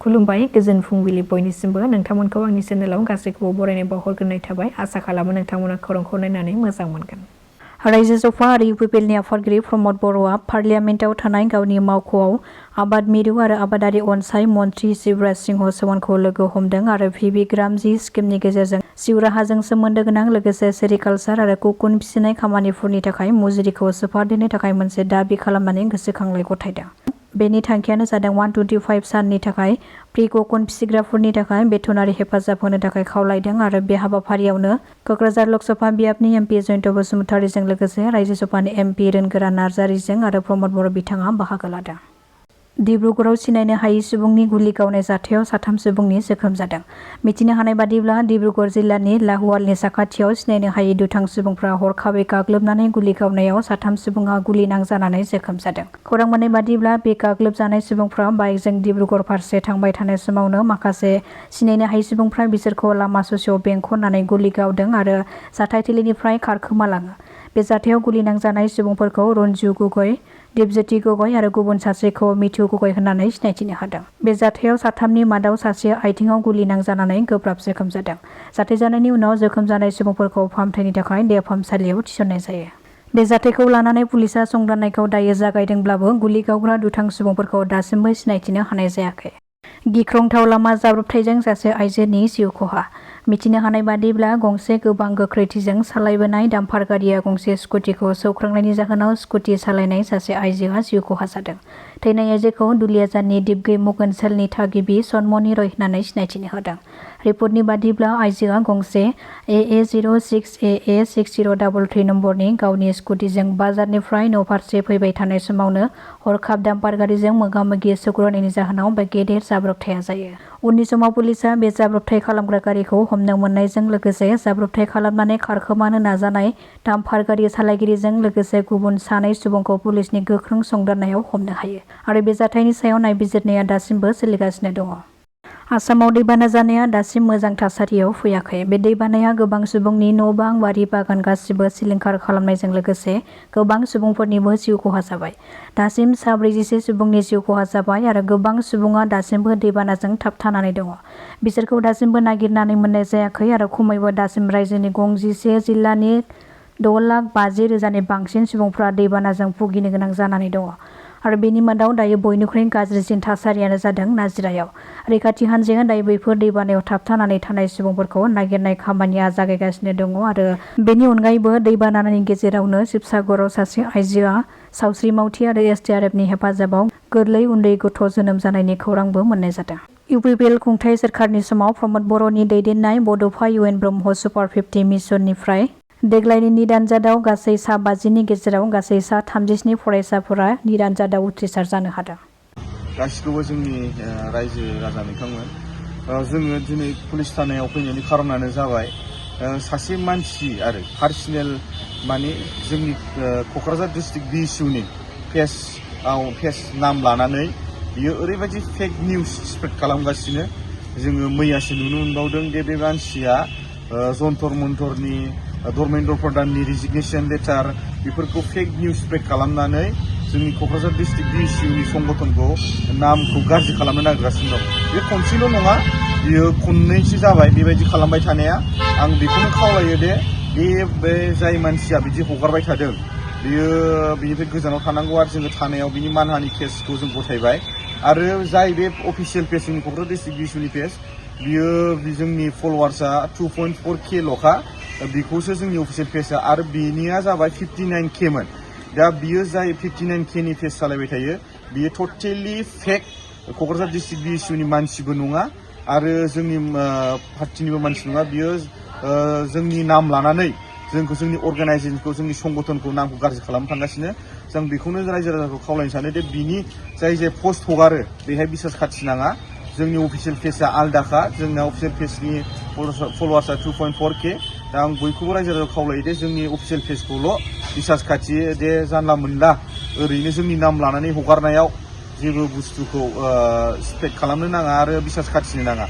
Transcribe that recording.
खुलुमबाय गोजोन फुंबिलि बयनिसिमबो नोंथांमोनखौ आंनि चेनेलाव गासैखौबो बरायनाय बावहरग्रोनाय थाबाय आसा खालामो नोंथांमोना खौरांखौ नायनानै मोजां मोनगोन। रायजो सभा आरो इउपिपिएलनि आफादगिरि प्रमद बर'आ पार्लियामेन्टआव थानाय गावनि मावख'आव आबाद मिरु आरो आबादारि अनसाय मन्त्रि शिवराज सिंह चौहानखौ लोगो हमदों आरो भिबि ग्रामजी स्किमनि गेजेरजों जिउ राहाजों सोमोन्दो गोनां लोगोसे सेरिकालचार आरो कुकुन फिसिनाय खामानिफोरनि थाखाय मुजुरिखौ सोफादेरनो थाखाय मोनसे दाबि खालामनानै गोसोखांलाय गथायदों। बेनि थांखियानो जादों 125 साननि थाखाय प्रि कुकुन फिसिग्राफोरनि थाखाय बेथनारि हेफाजाब होनो थाखाय खावलायदों आरो बे हाबाफारियावनो क'क्राझार लकसभा बियाबनि एमपि जयन्त बसुमतारीजों लोगोसे रायजो सभानि एमपि रोनगोरा नार्जारीजों आरो प्रमद बर' बिथाङा बाहागो लादों। डिब्रुगड़आव सिनायनो हायै सुबुंनि गुलि गावनाय जाथायाव 3 सुबुंनि जोखोम जादों। मिथिनो हानाय बादिब्ला डिब्रुगड़ जिल्लानि लाहुवालनि साखाथियाव सिनायनो हायै दुथां सुबुंफ्रा हरखाबै गाग्लोबनानै गुलि गावनायाव 3 सुबुङा गुलि नांजानानै जोखोम जादों। खौरां मोननाय बादिब्ला बे गाग्लोबजानाय सुबुंफ्रा बाइकजों डिब्रुगड़ फारसे थांबाय थानाय समावनो माखासे सिनायनो हायै सुबुंफ्रा बिसोरखौ लामा ससेयाव बेंखननानै गुलि गावदों आरो जाथायथिलिनिफ्राय खारखोमालाङो। बे जाथायाव गुलि नांजानाय सुबुंफोरखौ रन्जु गगৈ, दिपज्योति गगৈ आरो गुबुन सासेखौ मिथु गगৈ होननानै सिनायथिनो हादों। बे जाथायाव 3नि मादाव सासेया आथिङाव गुलि नांजानानै गोब्राब जोखोम जादों। जाथाय जानायनि उनाव जोखोम जानाय सुबुंफोरखौ फाहामथायनि थाखाय देहा फाहामसालियाव थिसननाय जायो। बे जाथायखौ लानानै पुलिसआ संदाननायखौ दायो जागायदोंब्लाबो गुलि गावग्रा दुथां सुबुंफोरखौ दासिमबो सिनायथिनो हानाय जायाखै। गिख्रंथाव लामा जाब्रबथायजों सासे आइजोनि जिउ खहा। मिथिनो हानाय बादिब्ला गंसे गोबां गोख्रैथिजों सालायबोनाय डाम्पार गारिया गंसे स्कुटिखौ सौख्रांनायनि जाहोनाव स्कुटि सालायनाय सासे आइजोआ जिउ खहा जादों। थैनाय आइजोखौ दुलियाजाननि दिपगैमुख ओनसोलनि थागिबि सनमनि रय होननानै सिनायथिनो होदों। रिपर्टनि बादिब्ला आइजोआ गंसे AA06AA6033 नम्बरनि गावनि स्कुटिजों बाजारनिफ्राय न'फारसे फैबाय थानाय समावनो हरखाब डाम्पार गारिजों मोगा-मोगि सौग्रावनायनि जाहोनाव बे गेदेर जाब्रबथाया जायो। उननि समाव पुलिसआ बे जाब्रबथाय खालामग्रा गारिखौ हमनो मोननायजों लोगोसे जाब्रबथाय खालामनानै खारखोमानो नाजानाय डाम्पार गारि सालायगिरिजों लोगोसे गुबुन 2 सुबुंखौ पुलिसनि गोख्रों संदाननायाव हमनो हायो आरो बे जाथायनि सायाव नायबिजिरनाया दासिमबो सोलिगासिनो दङ। आसामाव दैबाना जानाया दासिम मोजां थासारियाव फैयाखै। बे दैबानाया गोबां सुबुंनि न'-बां, बारि बागान गासिबो सिलिंखार खालामनायजों लोगोसे गोबां सुबुंफोरनिबो जिउ खहा जाबाय। दासिम 41 सुबुंनि जिउ खहा जाबाय आरो गोबां सुबुङा दासिमबो दैबानाजों थाबथानानै दङ। बिसोरखौ दासिमबो नागिरनानै मोननाय जायाखै आरो खमैबो दासिम रायजोनि 11 जिल्लानि 6,50,000नि बांसिन सुबुंफ्रा दैबानाजों भुगिनो गोनां जानानै दङ आरो बेनि मादाव दायो बयनिख्रुइ गाज्रिसिन थासारियानो जादों नाजिरायाव। रैखाथि हान्जाया दायो बैफोर दैबानायाव थाबथानानै थानाय सुबुंफोरखौ नागिरनाय खामानिया जागायगासिनो दङ आरो बेनि अनगायैबो दैबानानि गेजेरावनो शिबसागराव सासे आइजोआ सावस्रि मावथि आरो SDRFनि हेफाजाबाव गोरलै उन्दै गथ' जोनोम जानायनि खौरांबो मोननाय जादों। इउपिपिएल खुंथाय सोरखारनि समाव प्रमद बर'नि दैदेननाय बड'फा UN ब्रह्म सुपार 50 मिसननिफ्राय देग्लायनि निट आनजादाव गासै सा 50नि गेजेराव गासै सा 37 फरायसाफोरा निट आनजादाव उथ्रिसार जानो हादों। गासिखौबो जोंनि रायजो राजा नोंथांमोन जोङो दिनै पुलिस थानायाव फैनायनि खारनानो जाबाय सासे मानसि आरो पार्सनेल माने जोंनि क'क्राझार डिस्ट्रिक्ट BSUनि पेज नाम लानानै बियो ओरैबायदि फेक निउस स्प्रेड खालामगासिनो। जोङो मैयासो नुनो मोनबावदों बे मानसिया जन्तर मन्तरनि धर्मेन्द्र प्रधाननि रिजिगनेसन लेटार बेफोरखौ फेक निउस स्प्रेड खालामनानै जोंनि क'क्राझार डिस्ट्रिक्ट BSUनि संगठनखौ नामखौ गाज्रि खालामनो नागिरगासिनो दं। बे खनसेल' नङा, बियो खननैसो जाबाय बेबायदि खालामबाय थानाया। आं बेखौनो खावलायो दे बे जाय मानसिया बिदि हगारबाय थादों बियो बिनिफ्राय गोजानाव थानांगौ आरो जोङो थानायाव बिनि मानहानि केसखौ जों गथायबाय आरो जाय बे अफिसियेल पेज जोंनि क'क्राझार डिस्ट्रिक्ट BSUनि पेज बियो जोंनि फल'वार्सआ 2.4K ल'खा बेखौसो जोंनि अफिसियेल पेजआ आरो बेनिया जाबाय 59K मोन। दा बियो जाय 59Kनि पेज सालायबाय थायो बियो टटेलि फेक क'क्राझार डिस्ट्रिक्ट BSUनि मानसिबो नङा आरो जोंनि पार्टिनिबो मानसि नङा। बियो जोंनि नाम लानानै जोंखौ जोंनि अर्गानाइजेसनखौ जोंनि संगठनखौ नामखौ गाज्रि खालामनो थांगासिनो। जों बेखौनो रायजो राजाखौ खावलायनो सानो दे बिनि जाय पस्ट हगारो बेहाय बिसास खाथिनाङा। जोंनि अफिसियेल पेजआ आलदाखा, जोंना अफिसियेल पेजनि फल'वार्सआ 2.4K। दा आं बयखौबो रायजो राजाखौ खावलायो दे जोंनि अफिसियेल पेजखौल' बिसास खाथि दे जानला मोनला ओरैनो जोंनि नाम लानानै हगारनायाव जेबो बुस्थुखौ स्प्रेड खालामनो नाङा आरो बिसास खाथिनो नाङा।